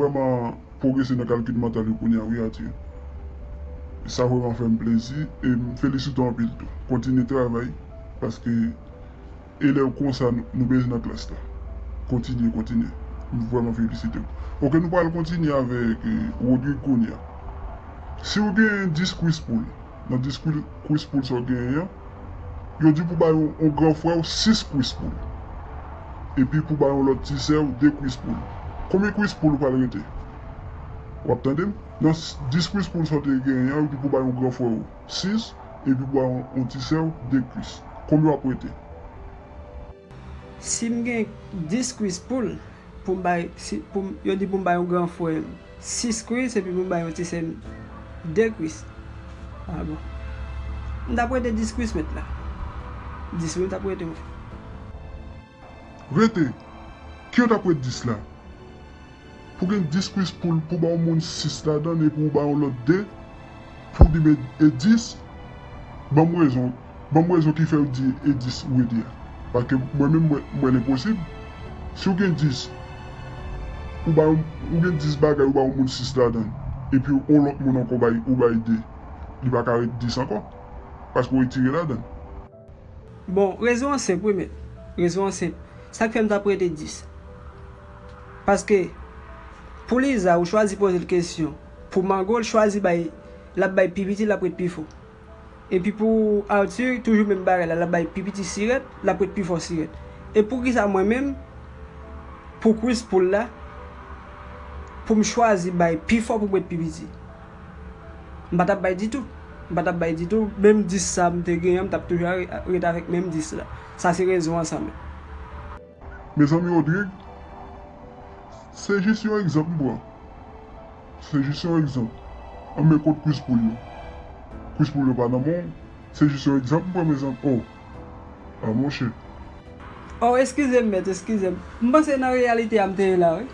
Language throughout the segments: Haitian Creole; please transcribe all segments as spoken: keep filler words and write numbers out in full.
Vrèman pwogrese nan kalkil mantal yo kounye a, wi, Arthur. Sa vrèman fè m plezi e m felisite w anpil tou. Kontinye travay, paske elèv konsa nou, nou bezwen nan klas la. Kontinye, kontinye. M vrèman felisite w. Oke, nou pral kontinye avèk, eh, Rodrigue kounye a. Si w gen dis kwis poul, nan dis kwis, kwis poul sa w genyen an, yo di pou bay yon, yon gran frè w sis kwis poul. Epi pou bay yon lòt ti sè w de kwis poul. Konbyen kwis poul ou pral rete? W ap tande m? Nan s-, dis kwis poul sa w te genyen an, yo di pou bay yon gran frè w sis, epi pou bay yon, yon ti sè w de kwis. Konbyen w ap rete? Si m gen dis kwis poul, pou m bay, si, pou m, yo di pou m bay yon gran frè m sis kwis, epi pou m bay yon ti sè m de kwis. Ah bon. M t ap rete dis kwis, mèt la. Dis wi, m t ap rete, wi. Rete! Ki yo t ap rete dis la? Pou gen dis kwis poul, pou ba yon moun sis ladan, epi ou ba yon lòt de, pou di men e dis, ban m rezon, ban m rezon ki fè w di e dis ou rete a. Paske mwen menm, mwen, mwen l enposib. Si w gen dis, ou ba yon, ou gen dis bagay, ou ba yon moun sis ladan, epi yon lòt moun ankò bay, ou bay de, li pa ka ret dis ankò. Paske w retire ladan. Bon, rezon an senp, wi, mèt. Rezon an senp. Sa k fè m t ap rete dis. Paske, pou Liza, ou chwazi poze l kesyon. Pou Mango, l chwazi bay, l ap bay pi piti, l ap ret pi fò. Epi pou Arthur, toujou menm bagay la, l ap bay pi piti sirèt, l ap ret pi fò sirèt. E poukisa mwen menm, pou kwis poul la, pou m chwazi bay pi fò pou m ret pi piti? M pa t ap bay ditou. M pa t ap bay ditou. Menm dis sa m te genyen an, m t ap toujou re-, ret avèk menm dis la. Sa se rezon an sa menm. Mezanmi, Rodrigue, se jis yon egzanp m pran. Se jis yon egzanp. An men kot kwis poul yo. Kwis poul yo pa nan men w. Se jis yon egzanp m pran, mezanmi. Oh. Ah, monchè. Oh, eskize m, mèt, eskize m. M panse nan reyalite a m te ye la, wi.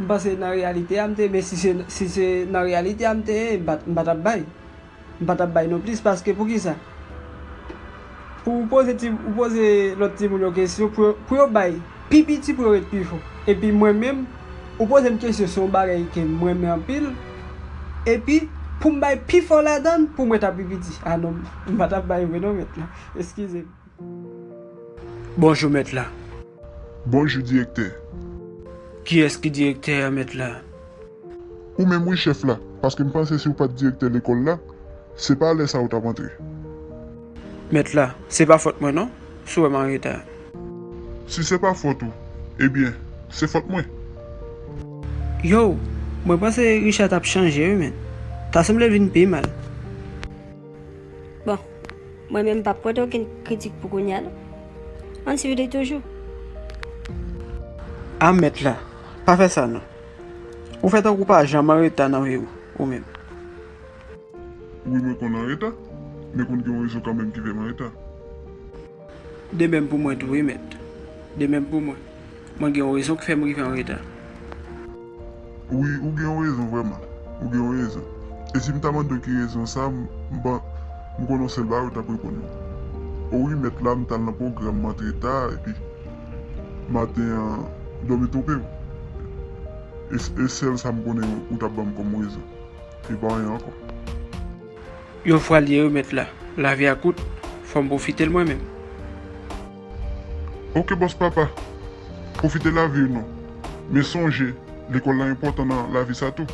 M panse nan reyalite a m te ye, men si se, si se nan reyalite a m te ye, m pa, m pa t ap bay. M pa t ap bay non plis, paske poukisa? Pou w poze ti, ou poze lòt timoun yo kesyon, pou yo, pou yo bay pi piti, pou yo ret pi fò. Epi mwen menm, ou poze m kesyon sou yon bagay ke m renmen anpil, epi pou m bay pi fò ladan l, pou mwen ta pi piti. Ah non, m pa t ap bay vre non, mèt la. Eskize m. Bonjou, mèt la. Bonjou, direktè. Kiyès ki direktè a, mèt la? Ou menm wi, chèf la, paske m panse si w pa t direktè lekòl la, se pa lè sa a w t ap antre. Mèt la, se pa fòt mwen non, si w wè m an reta. Si se pa fòt ou, ebyen, se fòt mwen. Yo, mwen panse Richard t ap chanje wi, men. Ta sanble l vin pi mal. Bon, mwen menm m p ap pote okenn kritik pou kounye a non. Ann swiv li toujou. A mèt la, pa fè sa non. Ou fè tankou w pa janm anreta nan vi w, ou menm. Wi, mwen konn anreta, men konn gen yon rezon kanmenm ki fè m anreta. De menm pou mwen tou wi, mèt. De menm pou mwen. Mwen gen yon rezon k fè m rive anreta. Wi, ou gen yon rezon vrèman. Ou gen yon rezon. E si m ta mande w ki rezon sa, m, m pa, m konn yon sèl bagay ou t ap reponn mwen. O wi, mèt la, m t al nan pwogram, m antre ta, epi maten an, dòmi twonpe m. E, e sèl sa m konnen ou t ap ban m kòm rezon. E pa anyen ankò. Yon fwa l ye wi, mèt la. Lavi a kout, fò m pwofite l mwen menm. Oke, bòs papa. Pwofite lavi w non. Men sonje, lekòl la enpòtan nan lavi sa tou.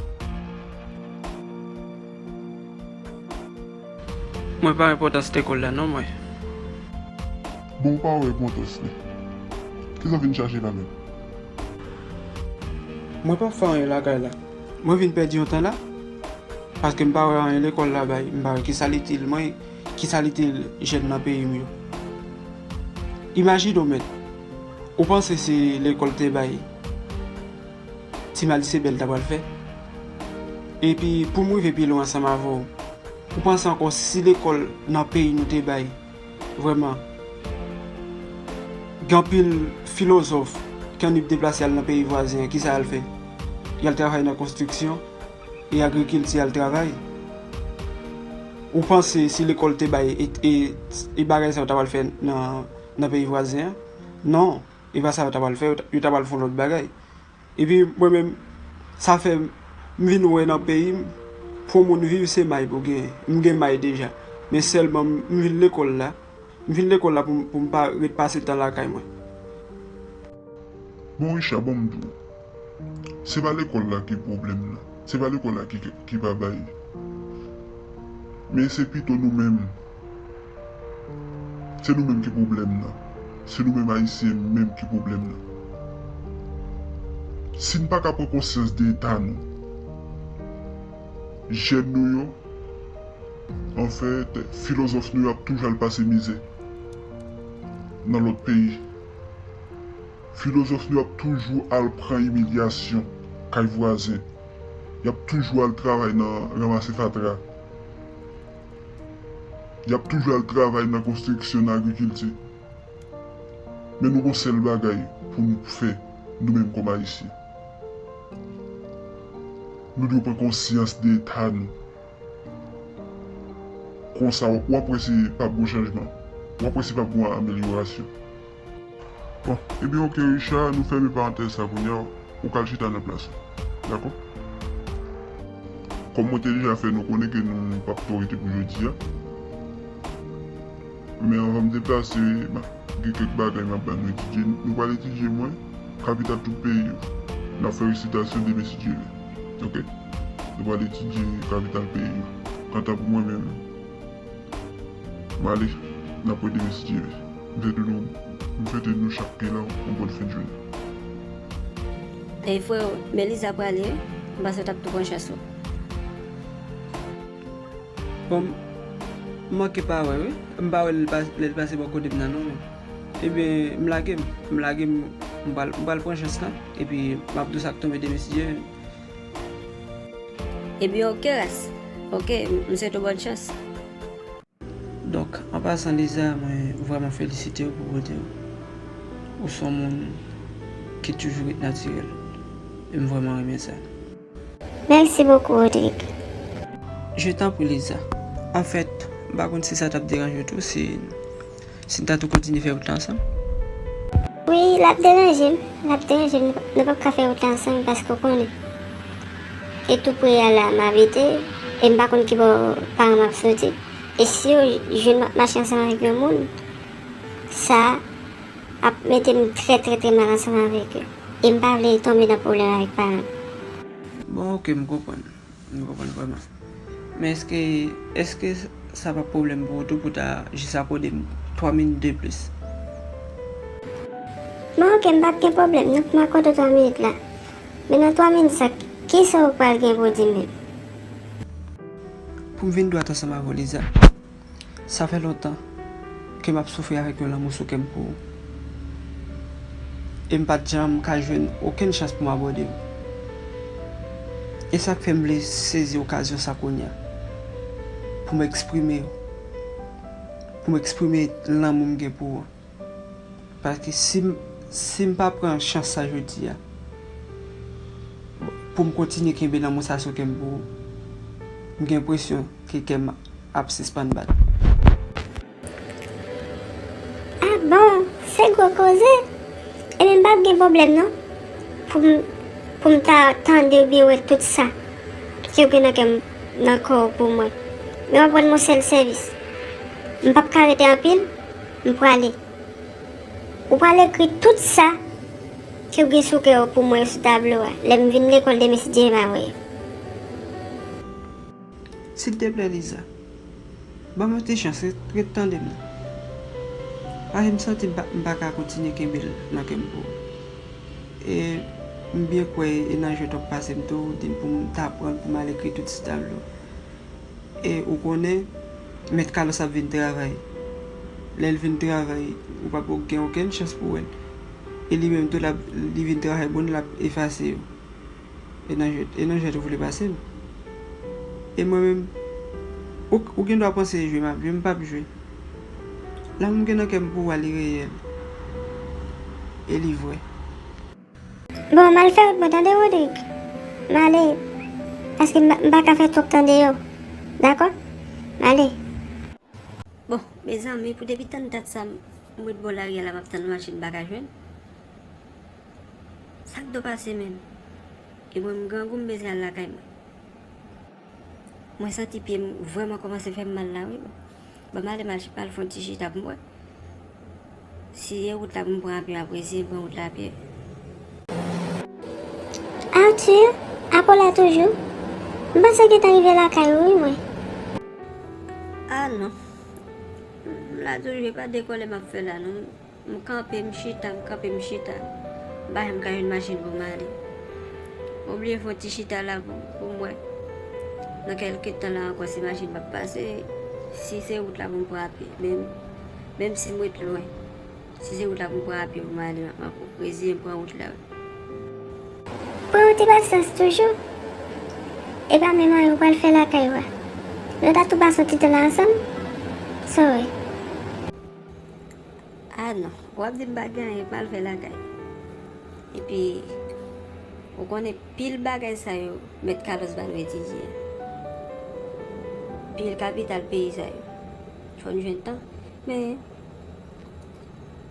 Mwen pa enpòtans lekòl la non, mwen. Bon, ou pa wè enpòtans li. Kisa w vin chache la menm? Mwen p ap fè anyen lakay la. Mwen vin pèdi yon tan la. Paske m pa wè anyen lekòl la bay, m pa wè kisa l itil mwen, kisa l itil jèn nan peyi m yo. Imajine w, mèt, ou panse si lekòl te bay ti Malice Bèl ta pral fè? Epi, pou m rive pi lwen ansanm avè w, ou panse ankò si lekòl nan peyi nou te bay, vrèman, gen anpil filozòf ki annik deplase al nan peyi vwazen an, kisa y al fè? Y al travay nan konstriksyon? E agrikilti al travay? Ou panse si lekòl te bay e, e, e bagay sa yo ta pral fè nan, nan peyi vwazen an? Non, e pa sa yo ta pral fè, yo ta, yo ta pral fè yon lòt bagay. Epi mwen menm, Sa fè m vin wè nan peyi m, pou yon moun viv se may pou genyen. M gen may deja. Men sèlman m vin lekòl la. M vin lekòl la pou m, pou m pa ret pase tan lakay mwen. Bon, Richard, bon, m di w. Se pa lekòl la ki pwoblèm nan. Se pa lekòl la ki, ki pa bay. Men se pito nou menm. Se nou menm ki pwoblèm nan. Se nou menm Ayisyen menm ki pwoblèm nan. Si n pa ka pran konsyans de eta nou, jèn nou yo, anfèt, filozòf nou yo ap toujou al pase mizè nan lòt peyi. Filozòf nou yo ap toujou al pran imilyasyon kay vwazen. Y ap toujou al travay nan ranmase fatra. Y ap toujou al travay nan konstriksyon, nan agrikilti. Men nou gon sèl bagay pou nou fè, nou menm kòm Ayisyen. Nou dwe pran konsyans de eta nou. Konsa, w ap wè si p ap gon chanjman. W ap wè si p ap gon amelyorasyon. Bon, ebyen, oke, Richard, nou fèmen parantèz sa kounye a, ou k al chita nan plas ou. Dakò? Kòm mwen te deja fè nou konnen ke nou p ap twò rete pou jodi a. Men anvan m deplase, m ap gen kèk bagay m ap ba nou etidye. Nou pral etidye mwen, kapital tout peyi yo. N ap fè resitasyon demen si Dye vle. Oke? Nou pral etidye kapital peyi yo. Kanta pou mwen menm, m ale, n ap wè demen si Dye vle. M swete nou, m swete nou chak ki la yon bòn fen de jounen. Ey freo, men Liza prale wi, m panse w t ap tou pran chans ou. Bon, m manke pa wè wi, m pa wè lè l pa- lè l pase bò kote m nan non men. Ebyen, m lage m, m lage m, m pral m pral pran chans lan, epi m ap di w sa k tonbe demen si Dye vle. Ebyen oke ras, oke, m swete w bòn chans. Donk, an pasan Liza, mwen vrèman felisite w pou kote w. Ou se yon moun ki toujou ret natirèl. E m vrèman renmen sa. Merci beaucoup, Rodrigue. Je t'en prie, Liza. Anfèt, m pa konn si sa t ap deranje w tou, si, si n ta tou kontinye fè wout la ansanm. Wi, l ap deranje m. L ap deranje m. Nou p ap ka fè wout la ansanm paske w konnen. E tou pre a la m abite, e m pa konn ki bò paran m ap soti. E si yo jwenn m ap mache ansanm avèk yon moun, sa ap mete m trè, trè, trè mal ansanm avèk yo. E m pa vle tonbe nan pwoblèm avèk paran m. Bon, oke, m konprann. M konprann vrèman. Men èske, èske sa p ap pwoblèm pou ou tou pou w ta jis akòde m twa minit de plis? Bon, oke, m p ap gen pwoblèm non pou m akòde w twa minit la. Men nan twa minit sa, kisa w pral gen pou w di m menm? Pou m vin dwat ansanm avè w, Liza. Sa fè lontan ke m ap soufri avèk yon lanmou sou kè m pou ou. E m pa t janm ka jwenn okenn chans pou m abòde w. E sa k fè m vle sezi okazyon sa kounye a pou m eksprime, pou m eksprime lanmou m gen pou ou an. Paske si m, si m pa pran chans sa jodi a, pou m kontinye kenbe lanmou sa sou kè m pou ou, m gen enpresyon ke kè m ap sispann bat. Ah bon, se gwo koze. Ebyen m p ap gen pwoblèm non. Pou m, pou m ta tande oubyen wè tout sa ke w gen nan kè m, nan kò w pou mwen. Men w ap rann m yon sèl sèvis. M p ap ka rete anpil, m prale. Ou pral ekri tout sa ke w gen sou kè w pou mwen sou tablo a. Lè m vin lekòl demen si Dye vle m a wè yo. Silteplè Liza, ban m yon ti chans, ret, ret tande m non. Paske m santi m pa, m pa ka kontinye kenbe l nan kè m pou ou. E m byen kwè e nan jwèt w ap pase m tou, w di m pou m ta pran l pou m al ekri tout sou tablo. E ou konnen, Mèt Carlos ap vin travay. Lè l vin travay, ou p ap gen okenn chans pou w wè l. E li menm tou, l ap, li vin travay bonè, l ap efase yo. E nan jwèt, e nan jwèt ou vle pase m. E mwen menm, ou, ou gen dwa panse e jwe m ap jwe, m p ap jwe. Lanmou m gen nan kè m pou ou a, li reyèl. E li vrè. Bon, m al fè wout mwen tande, Rodrigue. M ale, paske m, m pa ka fè twòp tande yo. Dakò? M ale. Bon, mezanmi, pou depi tann dat sa, m ret bò lari a la, m ap tann machin, m pa ka jwenn. Sa k do pase menm? E mwen, m grangou, m bezwen al lakay mwen. Mwen santi pye m vrèman kòmanse fè m mal la, wi. Ban m ale, m al, m al fè yon ti chita pou m wè si se wout la pou m pran apye, m ap eseye pran wout la apye. Arthur, apa w la toujou? M panse w gentan rive lakay ou, wi, mwen. Ah non. M la toujou, e pa dekole m ap fè la, non. M kanpe, m chita, m kanpe, m chita. M pa janm ka jwenn machin pou m ale. M oblije fè yon ti chita la pou, pou m wè nan kèlke tan la ankò si machin p ap pase, si se wout la pou m pran apye. Menm, menm si m ret lwen, si se wout la pou m pran apye pou m ale, m ap reziye m pran wout la. Pran yon ti pasyans toujou. E pa menm anyen ou pral fè lakay ou a. Nou ta tou pase yon ti tan la ansanm. Sorry. Ah non, w ap di m pa gen anyen pou m al fè lakay. Epi, ou konnen pil bagay sa yo, Mèt Carlos ba nou etidye. Pil kapital peyi sa yo. Fò n jwenn tan. Men,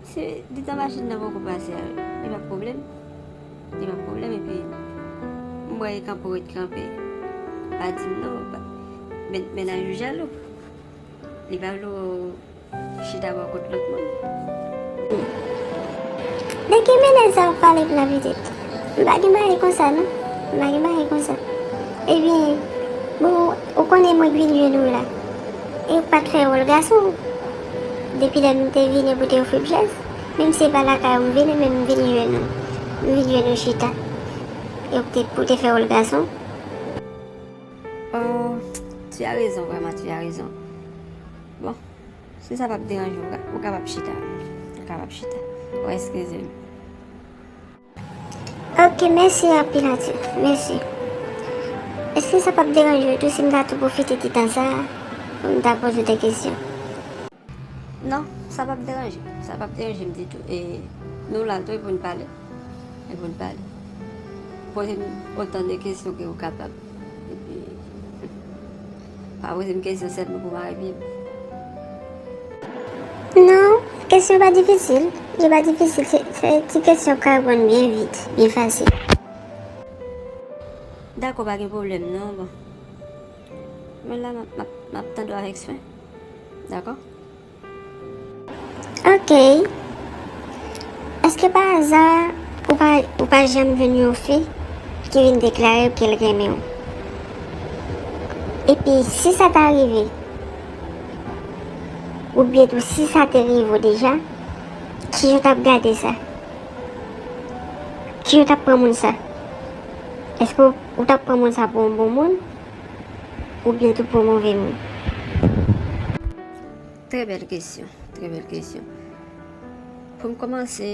se di tan machin nan poko pase a, li pa pwoblèm. Li pa pwoblèm, epi, m wè e kanpe w ret kanpe. Pa di m non, pa, men, mennaj ou jalou. Li pa vle w chita bò kot lòt moun. De ki mennaj sa w ap pale m la pitit? M pa gen bagay konsa non. M pa gen bagay konsa. Ebyen, bon, ou konnen mwen k vin jwenn ou la. E ou pa t fè wòl gason. Depi lè nou te vini pou te ofri m chèz, menm si se pa lakay ou m vini, men m vin jwenn ou. M vin jwenn ou chita. E ou te, pou te fè wòl gason. Oh, tu as raison, vraiment, tu as raison. Bon, si sa p ap deranje w, ou ka, ou kapab chita. Ou kapab chita. Ou eskize m. Ok, mèsi anpil, Arthur. Mèsi. Èske sa p ap deranje w tou si m ta tou pwofite ti tan sa a pou m ta poze w de kesyon? Non, sa p ap deranje. Sa p ap deranje m ditou. E nou la tou e pou n pale. E pou n pale. Poze m otan de kesyon ke ou kapab. Epi, pa poze m kesyon sèlman pou mare pye m. Non, kesyon pa difisil. Li pa difisil. Se, se ti kesyon k ka reponn byen vit, byen fasil. Dakò, pa gen pwoblèm, non, bon. Men la, m ap, m ap, m ap tande w avèk swen. Dakò? Ok. Èske pa aza ou pa, ou pa janm jwenn yon fi ki vin deklare ke l renmen w? Epi, si sa ta rive, oubyen tou si sa te rive w deja, kijan w t ap gade sa? Kijan w t ap pran moun sa? Èske w, ou t ap pran moun sa pou yon bon moun? Oubyen tou pou yon move moun? Trè bèl kesyon, trè bèl kesyon. Pou m kòmanse,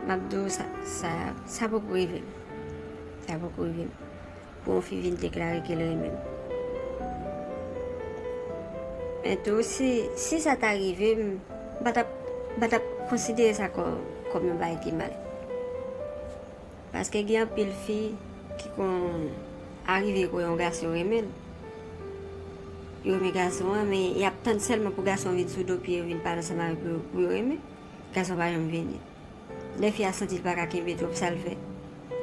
m ap di w sa, sa, sa poko rive m. Sa poko rive m. Pou yon fi vin deklare ke l renmen m. Men tou, si, si sa ta rive m, m pa t ap, m pa t ap konsidere sa kò, kòm yon bagay ki mal. Paske gen anpil fi ki konn arive kwè yon gason renmen l. Yo renmen gason an, men y ap tann sèlman pou gason an vin sou do pye yo, vin pale ansanm avèk yo pou yo renmen. Gason pa janm vini. Lè fi a santi l pa ka kenbe twòp, sa l fè?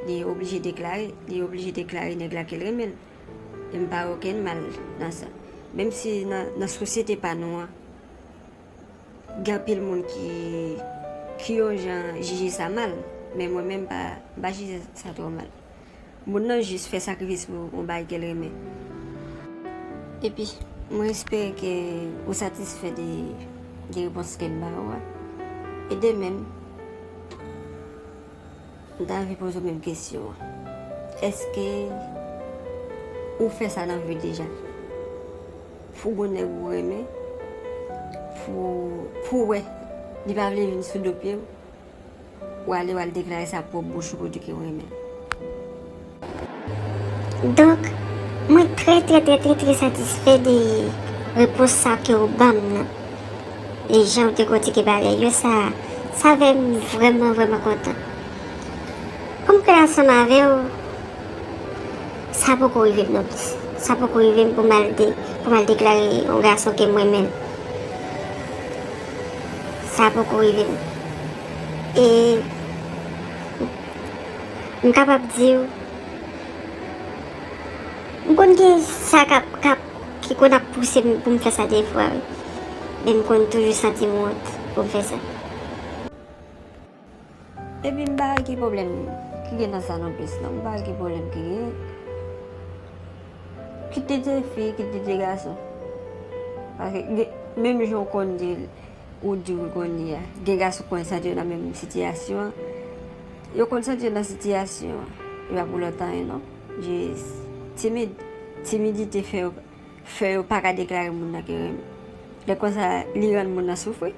Li oblije deklare, li oblije deklare nèg la ke l renmen l. E m pa wè okenn mal nan sa. Menm si nan, nan sosyete pa nou an, gen anpil moun ki, ki yon jan jije sa mal, men mwen menm pa, m pa jije sa twò mal. Moun nan jis fè sakrifis pou yon bagay ke l renmen. Epi, mwen espere ke ou satisfè de, de repons ke m ba ou a. E de menm, m ta anvi poze w menm kesyon an. Èske ou fè sa nan vi w deja? Pou gon nèg ou renmen, pou, pou wè li pa vle vin sou do pye w, ou ale, w al deklare sa pwòp bouch ou pou di ke w renmen l. Donk, mwen trè, trè, trè, trè, trè satisfè de repons sa ke w ban m nan. E jan w dekòtike bagay yo, sa, sa fè m vrèman, vrèman kontan. Pou m klè ansanm avè w, sa poko rive m non plis. Sa poko rive m pou m al de, pou m al deklare yon gason ke m renmen l. Sa poko rive m. E m kapab di w, M konn gen sa k ap, k ap, ki konn ap pouse m pou m fè sa defwa, wi. Men m konn toujou santi m wont pou m fè sa. Epi m pa wè ki pwoblèm ki gen nan sa nonplis, non. M pa wè ki pwoblèm ki gen. Kit li te fi, kit li te gason. Paske gen, menm jan w konn di, ou di w konn li a, gen gason konn santi yo nan menm sitiyasyon an. Yo konn santi yo nan sitiyasyon an. E pa pou lòt anyen, non. Jis timid. Timidite fè yo, fè yo pa ka deklare moun nan ki renmen. Lè konsa, li rann moun nan soufri.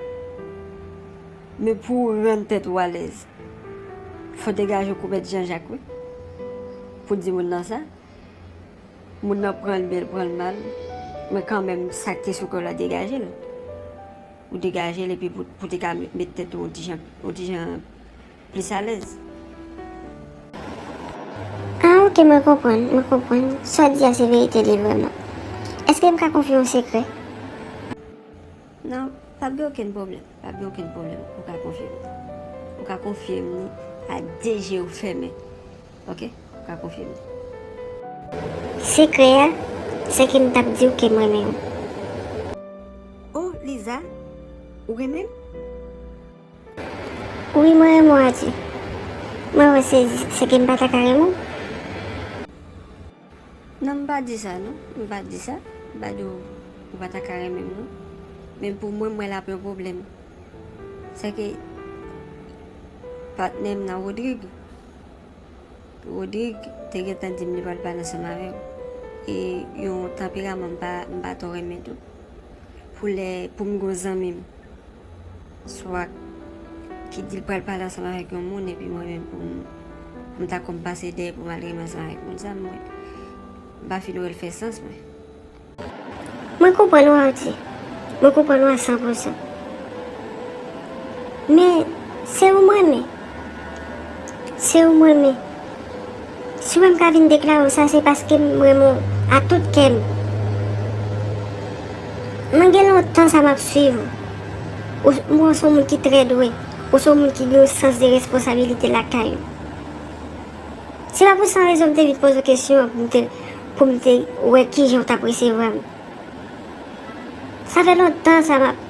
Men pou w rann tèt ou alèz, fò w degaje w kou mèt Janjak, wi. Pou di moun nan sa. Moun nan pran l byen, l pran l mal. Men kanmenm, sa k te sou kè w la, degaje l. Ou degaje l epi pou, pou te ka met, met tèt ou yon ti jan, yon ti jan plis alèz. Ah, ok, mwen konprann, mwen konprann. Sa w di a se verite li vrèman. Èske m ka konfye w yon sekrè? Non, p ap gen okenn pwoblèm. P ap gen okenn pwoblèm. Ou ka konfye m. Ou ka konfye m li a de je w fèmen. Ok? Ou ka konfye m li. Sekrè a, se ke m t ap di w ke m renmen w. Oh, Liza, ou renmen m? Wi, mwen renmen w, Adi. Mwen wè se, se ke m pa ta ka renmen w. Non, m pa di sa, non. M pa di sa. M pa di w, ou pa ta ka renmen m, non. Men pou mwen, m wè l ap yon pwoblèm. Se ke patnè m nan, Rodrig. Rodrig te gentan di m li pral pale ansanm avè w. E yon tanperaman m pa, m pa twò renmen tou. Pou lè, pou m gen yon zanmi m, swa ki di l pral pale ansanm avèk yon moun, epi mwen menm pou m, pou m ta konn pase dèyè pou m al renmen ansanm avèk moun sa, mwen, m pa fin wè l fè sans mwen. Mwen konprann ou, Arthur. Mwen konprann ou a san pou san. Men, se ou m renmen. Se ou m renmen. Si w wè m ka vin deklare w sa, se paske m renmen w a tout kè m. Mwen gen lontan sa m ap swiv ou. Ou, mwen se yon moun ki trè dwe. Ou se yon moun ki gen yon sans de responsabilite lakay ou. Se pa pou san rezon m te vin poze w kesyon an pou m te, pou m te wè kijan w t ap resevwa m. Sa fè lontan sa m ap,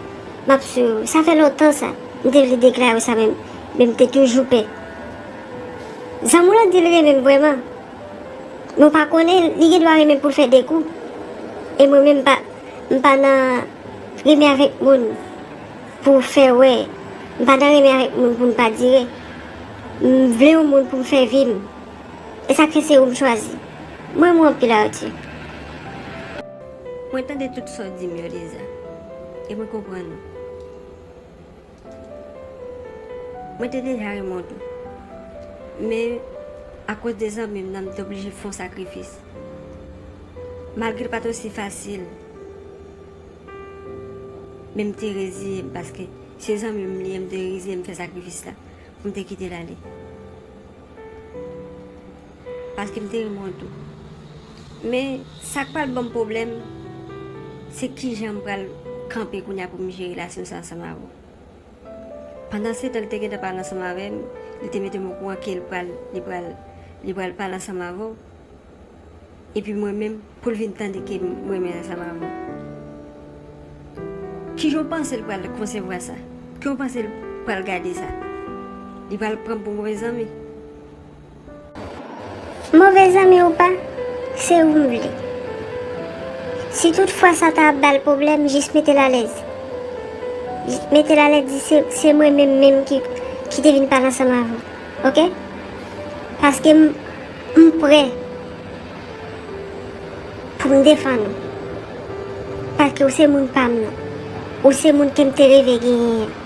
m ap swiv ou. Sa fè lontan sa. M te vle deklare w sa, men, men m te toujou pè. Zanmi w lan di l renmen m vrèman. Men w pa konnen, li gen dwa renmen pou l fè de kou. E mwen menm, m pa, m pa nan renmen avèk moun pou fè wè. M pa nan renmen avèk moun pou n pa dire. M vle yon moun pou m fè vi m. E sa k fè se ou m chwazi. Mwen, mwen anpil, Arthur. Mwen tande tout sa w di m yo, Liza. E mwen konprann ou. Mwen te deja renmen w tou. Men, akoz de zanmi m nan, m te oblije fè yon sakrifis. Malgre l pa t osi fasil, men m te reziye m, paske se zanmi m li ye, m te reziye m fè sakrifis la pou m te kite l ale. Paske m te renmen w tou. Men, sa k pral ban m pwoblèm, se kijan m pral kanpe kounye a pou m jere relasyon sa ansanm avè w. Pandansetan, li te gentan pale ansanm avè m, li te mete m okouran ke li pral, li pral, li pral pale ansanm avè w. Epi mwen menm, pou l vin tande ke m renmen ansanm avè w. Kijan w panse l pral konsevwa sa? Kijan w panse l pral gade sa? Li pral pran m pou move zanmi? Move zanmi ou pa, se ou m vle. Si tout fwa sa ta ap ba l pwoblèm, jis mete l alèz. Mete l alèz, di se, se mwen menm menm ki, ki te vin pale ansanm avè w. Ok? Paske m, m prè pou m defann ou. Paske ou se moun pa m nan. Ou se moun ke m te reve genyen an.